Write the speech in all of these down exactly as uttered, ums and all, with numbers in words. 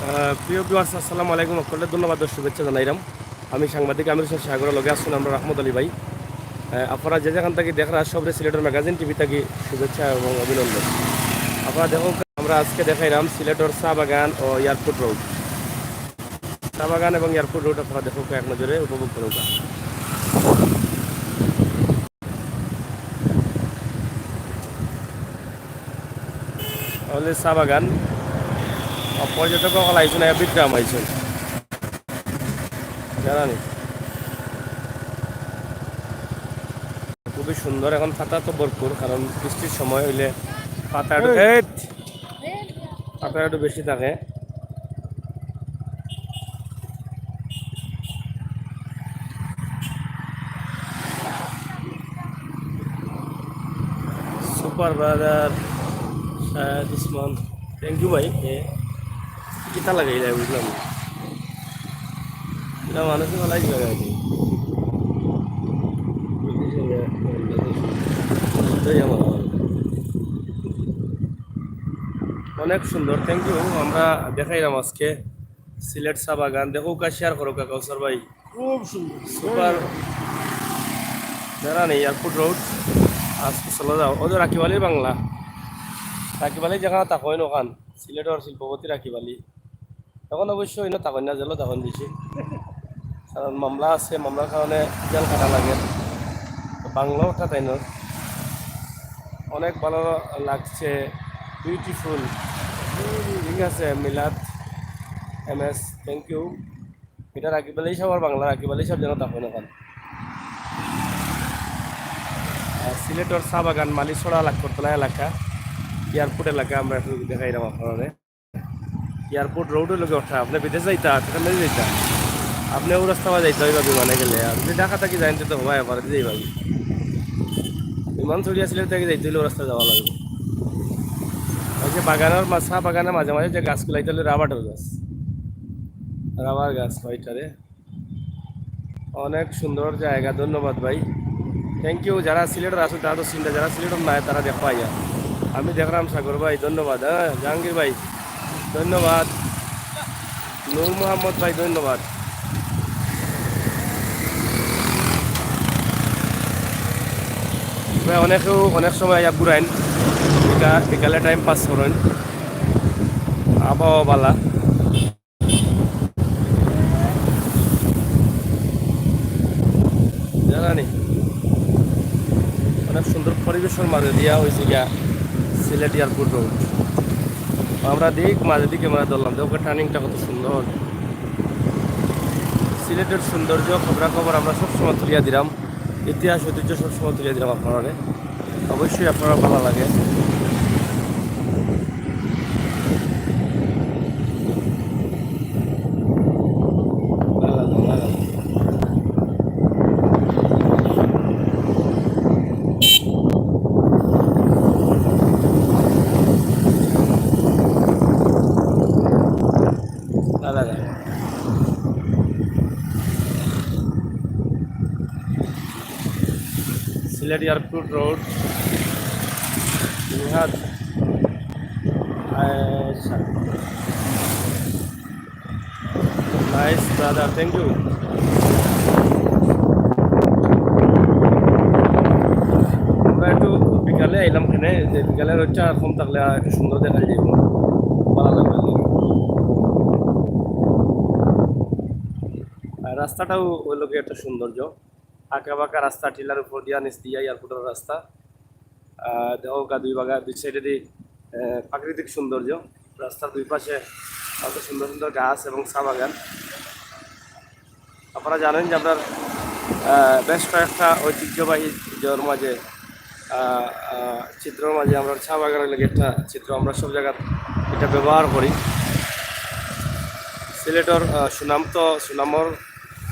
আহ, প্রিয় ভিউয়ার্স, আসসালামু আলাইকুম। সকলরে ধন্যবাদ ও শুভেচ্ছা জানাইরাম। আমি সাংবাদিক আমির হোসেন সাগর, লগে আছইন আমরার আহমদ আলী ভাই। আহ, আপনারা যে যেখান থাকি দেখরা, সবরে সিলেটর ম্যাগাজিন টিভি থাকি শুভেচ্ছা এবং অভিনন্দন। আপনারা দেখউক্কা, আমরা আজকে দেখাইরাম সিলেটর চা বাগান ও এয়ারপোর্ট রোড। চা বাগান এবং এয়ারপোর্ট রোড আপনারা দেখউক্কা, এক নজরে উপভোগ করউক্কা। অইলে চা বাগান। আর পর্যটক অকল আইছইন, আইয়া বিশ্রাম আইছইন। জানানি। খুবই সুন্দর, এখন পাতা তো ভরপুর, কারণ বৃষ্টির সময় অইলে পাতা একটু, এই। এই, পাতা একটু বেশি থাকে। Super brother Shahed Usman, thank you ভাই। এ, কিতা লাগাইলা বুঝলাম না। এটা মানুষের বেলায় কি লাগাই? অনেক সুন্দর, thank you। আমরা দেখাইলাম আজকে সিলেট চা বাগান। দেখউক্কা, শেয়ার করউক্কা কাউসার ভাই। খুব সুন্দর। সুপার। জানানি, এয়ারপোর্ট রোড। আজকে চলে যাও। ওদের রাকিব আলীর বাংলা। রাকিব আলী যেখান থাকইন ওখান। সিলেটর শিল্পপতি রাকিব আলী। এখন অবশ্য ইনো থাকইন না, জেলো থাকইন বেশি। কারণ মামলা আছে, মামলার কারণে জেল খাটা লাগে। তো বাংলাও খাটাইন। অনেক ভালো লাগছে, বিউটিফুল। ঠিক আছে, মিলাদ এম এস, thank you। এটা রাকিব আলী সাহেব আর বাংলা রাকিব আলী সাহেব যেন থাকইন ওখান। আর সিলেটর চা বাগান, মালিছড়া, লাক্করতলা এলাকা, এয়ারপোর্ট এলাকা, আমরা একটু দেখাইলাম আপনারারে। এয়ারপোর্ট রোডর লগে ওঠা, আপনে বিদেশ যাইতা, সেখান থাকি যাইতা, আপনে ও রাস্তা দিয়া যাইতা অইবা বিমানে গেলে। আর যদি ঢাকা থাকি যাইন, তে তো হবায় আবার যাইবা। বিমান চড়িয়া সিলেট থাকি যাইতে অইলে ও রাস্তা যাওয়া লাগবো। ওই যে বাগানর মা-, চা বাগানর মাঝে মাঝে যে গাছগুলা, ইটা অইলো রাবারর গাছ, রাবার গাছ কয় ইটারে। অনেক সুন্দর জায়গা, ধন্যবাদ ভাই। Thank you। যারা সিলেটর আছো তারা তো চিন্তা, যারা সিলেটর নাই তারা দেখো আইয়া। আমি দেখলাম সাগর ভাই, ধন্যবাদ। হ্যাঁ, জাহাঙ্গীর ভাই, ধন্যবাদ। নূর মোহাম্মদ ভাই, ধন্যবাদ। ভাই, অনেকেও অনেক সময় আইয়া ঘুরাইন, বিকা-, বিকালে টাইম পাস করইন, আবহাওয়া বালা। জানানি, অনেক সুন্দর পরিবেশর মাঝে দিয়া অইছে গিয়া সিলেট এয়ারপোর্ট রোড। আমরা দিক মাঝে দিকে আমরা ধরলাম, দেখো টার্নিংটা কত সুন্দর। সিলেটর সৌন্দর্য, খবরাখবর আমরা সবসময় তুলিয়া দিলাম, ইতিহাস ঐতিহ্য সবসময় তুলিয়া দিলাম আপনারারে। অবশ্যই আপনারার ভালা লাগে। Sylhet airport road, Nihat. আচ্ছা, নাইস ব্রাদার, thank you। আমরা একটু বিকালে আইলাম এখানে, যে বিকালে রোদটা কম থাকলে আর একটু সুন্দর দেখা যায়, ভালা লাগবে। আর রাস্তাটাও অইলো গিয়া একটা সৌন্দর্য, আঁকা বাঁকা রাস্তা, টিলার উপর দিয়া নিচ দিয়া এয়ারপোর্টর রাস্তা। আহ, দেখো গা দুই বাগা-, দুই সাইডে দি, আহ, প্রাকৃতিক সৌন্দর্য, রাস্তার দুই পাশে কত সুন্দর সুন্দর গাছ এবং চা বাগান। আপনারা জানেন যে আপনার, আহ, বেশ কয়েকটা ঐতিহ্যবাহী চিত্রর মাঝে, আহ, আহ, চিত্রর মাঝে আমরা চা বাগানের লাগি একটা চিত্র আমরা সব জায়গার এটা ব্যবহার করি। সিলেটর, আহ, সুনাম তো, সুনামর,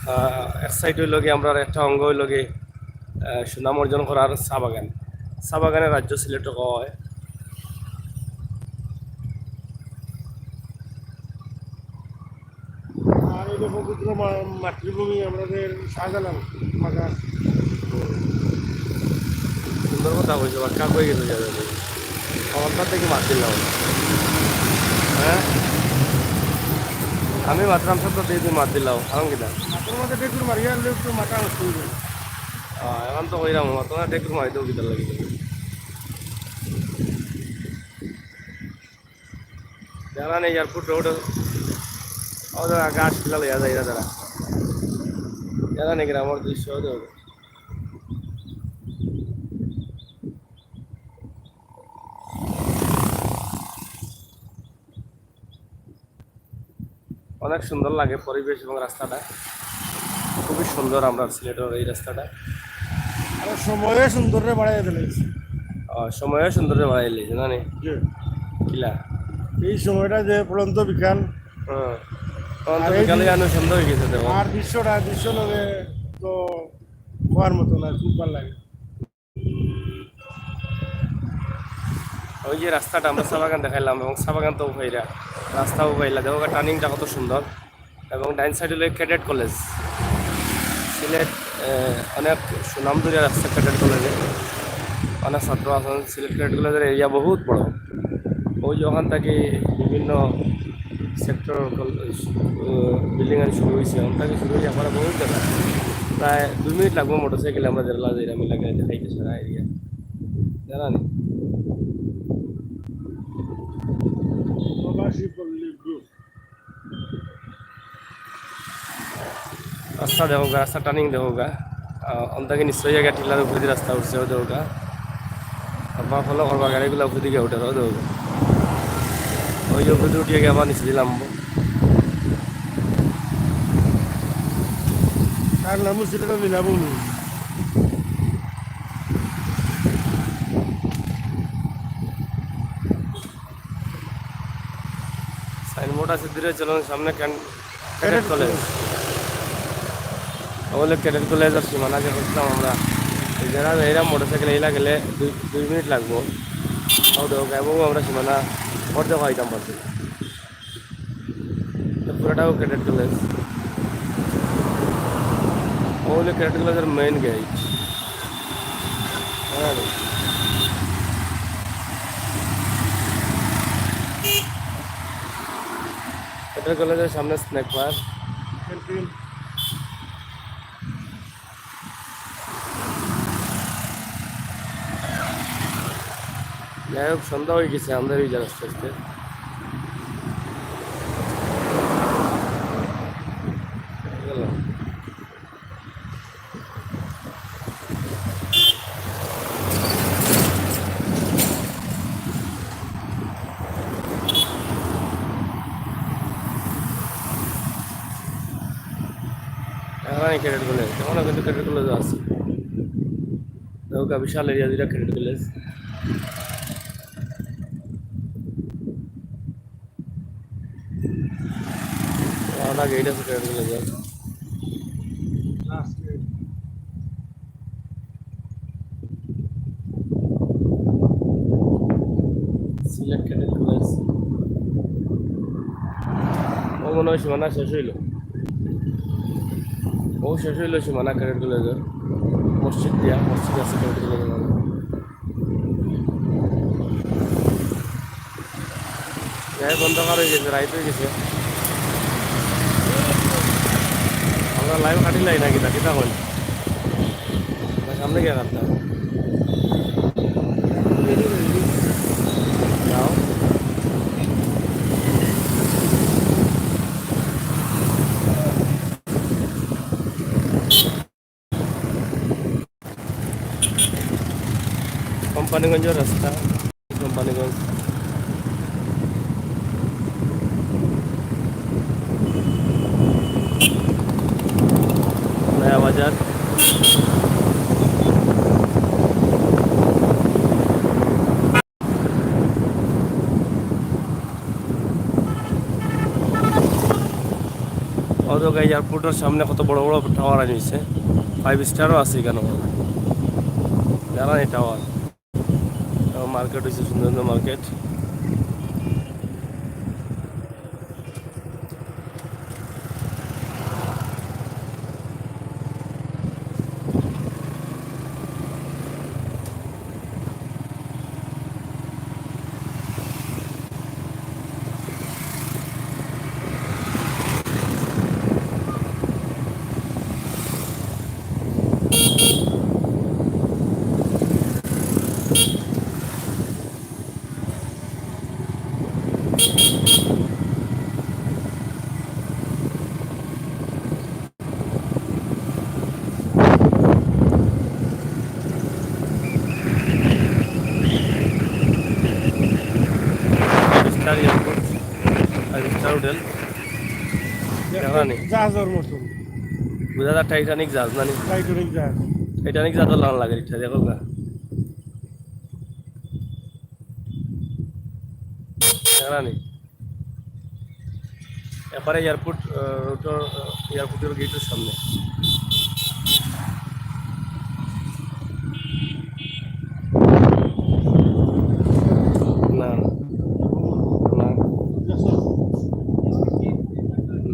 আহ, এক সাইড অইলো গিয়া আমরার একটা অঙ্গ অইলো গিয়া, আহ, সুনাম অর্জন করার চা বাগান। চা বাগানের রাজ্য সিলেট কওয়া হয়। আর অইলো পবিত্র মা-, মাতৃভূমি আমাদের শাহজালাল বাগান। সুন্দর কথা কইছো, বাক্কা কই গেছো যাবে। আমার কাছ থেকে মাছ দিলাম। হ্যাঁ? আমি মাতরাম সব তো দিয়ে মাত দিলাম, কারণ কিতা? মাথার মধ্যে ডেকুর মারিয়া আনলে একটু মাথা নষ্ট হয়ে যাবে। আহ, এখন তো কইরাম, মাথা ডেকুর মারি দেবো কিতার লাগি। যারা নেই এয়ারপোর্ট রোড, ওদের গাছ কিলা লইয়া যায় এরা যারা। যারা নেই গ্রামের দৃশ্য ওদের। অনেক সুন্দর লাগে পরিবেশ এবং রাস্তাটা, খুবই সুন্দর আমরা সিলেটের এই রাস্তাটা। আর সময়ে সুন্দর রে বাড়াই দিলাইছে। ও, সময়ে সুন্দর রে বাড়াই দিলাইছে, না নি? জি। কিলা? এই সময়টা যে পড়ন্ত বিকাল। হ্যাঁ। পড়ন্ত আর এই বিকালে যে জানো সুন্দর হয়ে গেছে তো। আর দৃশ্যটা, দৃশ্য লগে তো হওয়ার মতো না, খুব ভালো লাগে। ওই যে রাস্তাটা আমরা চা বাগান দেখাইলাম এবং চা বাগান তো উঠাইরা, রাস্তাও উঠাইলা, দেখো টার্নিংটা কত সুন্দর। এবং ডাইন সাইডে হলো ক্যাডেট কলেজ। সিলেট, আহ, অনেক সুনাম ধরে রাখছে ক্যাডেট কলেজে, অনেক ছাত্র আছেন। সিলেট ক্যাডেট কলেজের এরিয়া বহুত বড়। ওই যে ওখান থেকে বিভিন্ন সেক্টর, বিল্ডিং আর শুরু হয়েছে, ওখান থেকে শুরু হয়ে একবারে বহুত জায়গা। প্রায় দুই মিনিট লাগবো মোটরসাইকেলে আমরা যেগুলা যাই, আমি লাগে দেখাইতে সারা এরিয়া, জানা নি? প্রবাসী পল্লী গ্রুপ। রাস্তা দেখো গা, রাস্তা টার্নিং দেখো গা। আহ, অন্তাকে নিশ্চয়ই জায়গা টিলার উপরে দিয়ে রাস্তা উঠছে, ওই দেখো গা। আবার ফলো করবা, গাড়িগুলো উপরে দিকে উঠে, ওই দেখো গা। ওই যে উপরে উঠিয়ে গিয়ে আবার নিচে দিলাম। তার নাম হচ্ছে এটা নীলাভূমি। সাইনবোর্ড আছে, ধীরে চলুন সামনে can-, cadet cadet college. College. বলে ক্যাডেট কলেজ আর সীমানা যে করতাম আমরা, এই যারা এরা মোটরসাইকেল এইলা গেলে দুই, দুই মিনিট লাগবো। তাও দেখো, এবং আমরা সীমানা পড়তে পাইতাম পারছি। তো পুরাটাও ক্যাডেট কলেজ। ও হলো ক্যাডেট কলেজের মেইন গেট। হ্যাঁ। ক্যাডেট কলেজের সামনে স্ন্যাক বার। ক্যান্টিন। যাই হোক, সন্ধ্যা হয়ে গেছে, আমাদের এই জায়গা আস্তে আস্তে। গেল। এখন এই ক্যাডেট কলেজ, এখনো কিন্তু ক্যাডেট কলেজ আছে। দেখো, বিশাল এরিয়া জুড়ে ক্যাডেট কলেজ। আলাদা গেট আছে ক্যাডেট কলেজের। Sylhet cadet college. ও মনে হয় সীমানা শেষ হইল। ও শেষ হইল সীমানা ক্যাডেট কলেজের। মসজিদ দিয়া, মসজিদ আছে ক্যাডেট কলেজের। যাই হোক, অন্ধকার হয়ে গেছে, রাইত হয়ে গেছে। আমরা লাইভ কাটিলাই নাকি, তা কিতা কইন? না, সামনে গিয়ে কাটতাম। যাও। কোম্পানিগঞ্জের রাস্তা, কোম্পানিগঞ্জ, নয়া বাজার। অত গাই এয়ারপোর্টের সামনে কত বড় বড় টাওয়ার আনিছে, ফাইভ স্টারও আছে এখানে। জানা নেই টাওয়ার। মার্কেট হয়েছে সুন্দর সুন্দর মার্কেট। Five star hotel। দেখরা নি? জাহাজর মতন। বুঝা যায় Titanic জাহাজ না নি? Titanic জাহাজ। Titanic জাহাজর লাখান লাগে ইটা, দেখউক্কা। দেখরা নি? একবারে airport, আহ, road-র, আহ, airport-র gate-র সামনে। না, না।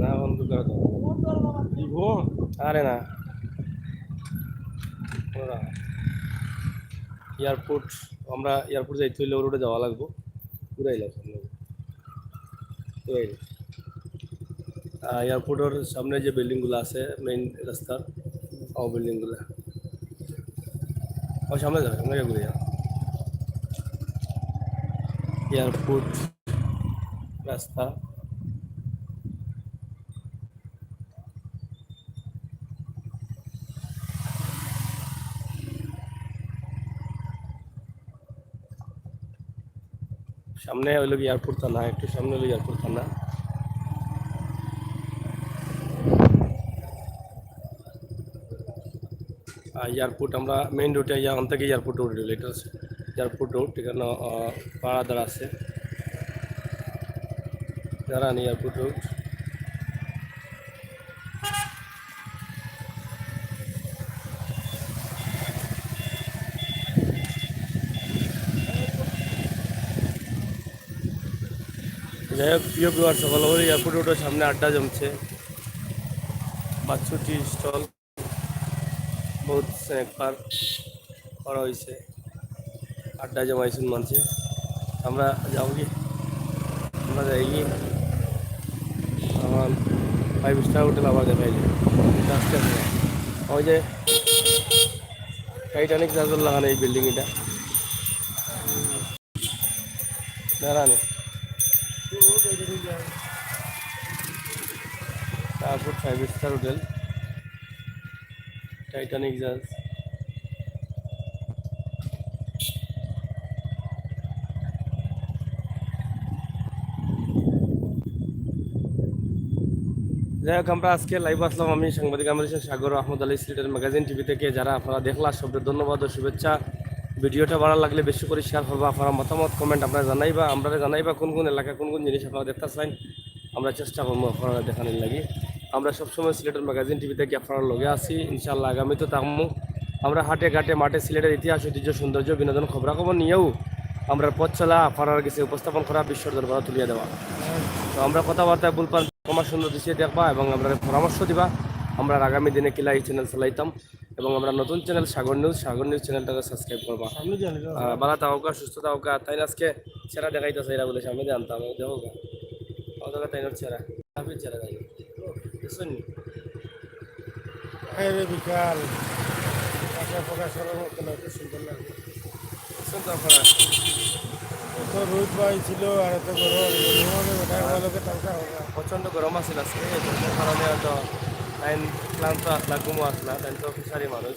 না, বন্ধ করে দাও। আরে না। ওরা। Airport, আমরা airport যাইতে অইলে ও road-এ যাওয়া লাগবো। ঘুরাইলাম সামনে। ঘুরাইলাম। আহ, airport-র সামনে যে building গুলা আছে, main রাস্তার, ও building গুলা। ও সামনে যাও, সামনে গিয়া ঘুরে যাও। Airport রাস্তা। সামনে অইলো গি airport থানা, একটু সামনে অইলো airport থানা। আর airport আমরা main road-এ আইয়া, অন থাকি airport road অইলো, ইটা আছে airport road, এখানো, আহ, পাহাড়া দেওয়া আছে। দেখরা নি airport road। যাই হোক, প্রিয় viewers সকল, ওই airport road-র সামনে আড্ডা জমছে, বাচ্চু tea stall, বহুত snack bar করা হইছে, আড্ডা জমাইছইন মানষে। আমরা যাওগি, আমরা যাইগি। আমার five star hotel আবার দেখাইলে। ওই যে Titanic জাহাজর লাখান এই building ইটা। দেখরা নি। তারপর five star hotel, Titanic জাহাজ। যাই হোক, আমরা আজকে live আসলাম, আমি সাংবাদিক আমির হোসেন সাগর, আহমদ আলী সিলেটের magazine TV থেকে। যারা আপনারা দেখলা, সবরে ধন্যবাদ ও শুভেচ্ছা। Video-টা ভালা লাগলে বেশি করি share করবা, আপনারা মতামত comment আপনারা জানাইবা, আমরারে জানাইবা কোন কোন এলাকা, কোন কোন জিনিস আপনারা দেখতা চাইন, আমরা চেষ্টা করমু আপনারারে দেখানির লাগি। আমরা সবসময় সিলেটের magazine TV থেকে আপনারার লগে আছি, ইনশাআল্লাহ আগামীতেও থাকমু। আমরা হাটে ঘাটে মাঠে সিলেটের ইতিহাস, ঐতিহ্য, সৌন্দর্য, বিনোদন, খবরাখবর নিয়াও আমরার পথ চলা আপনারার গেছে উপস্থাপন করা, বিশ্বর দরবারো তুলিয়া দেওয়া। তো আমরা কথাবার্তায় ভুল ভ্রান্তি ক্ষমাসুন্দর দৃষ্টিতে দেখবা এবং আমরারে পরামর্শ দিবা। আমরা আগামী দিনে কিলা এই channel চালাইতাম এবং আমরা নতুন channel সাগর news, সাগর news channel-টারে subscribe করবা। সামনে দিয়ে আনো, আহ, ভালা থাকউক্কা, সুস্থ থাকউক্কা। তাইন আজকে চেহারা দেখাইতা চাইরা বুলে সামনে দিয়া আনতাম, দেখউক্কা। ও দেখো তাইনর চেহারা, হাবির চেহারা তাইন। দেখছইন নি? এই রে বিকাল, আকাশে ফোকাস করার মতো না, কি সুন্দর লাগে। দেখছইন তো আপনারা? এত রোদ ভাই ছিল আর এত গরম, গরমে বেটা হ্যাঁ। ভালো করে তামসা হবে। প্রচণ্ড গরম আছিল আজকে, এই গরমর কারণে হয়তো তাইন ক্লান্ত আসলা, ঘুমো আসলা, তাইন তো অফিসারি মানুষ,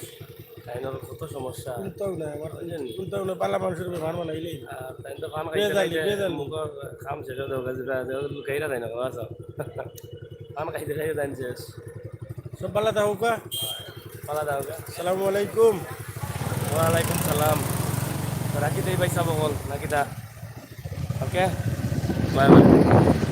তাইনর কত সমস্যা। কোনটাও না, আমার বুঝলেন? কোনটাও না, বালা মানুষের উপরে ভান বানাইলে। আর তাইন তো পান খাইতে বেজালি, খাইতে বেজালি। মুখর কাম শেষ হয়ে যাবে, যেটা, যেটা লুকাইরা দেয় না, বাবা সাহেব। পান খাইতে খাইতে তাইন শেষ। সব বালা থাকউক্কা। বালা থাকউক্কা। আসসালামু আলাইকুম। ওয়ালাইকুম সালাম। তো রাখি দেই ভাই সাহেব, বল, নাকি তা? OK? Bye bye।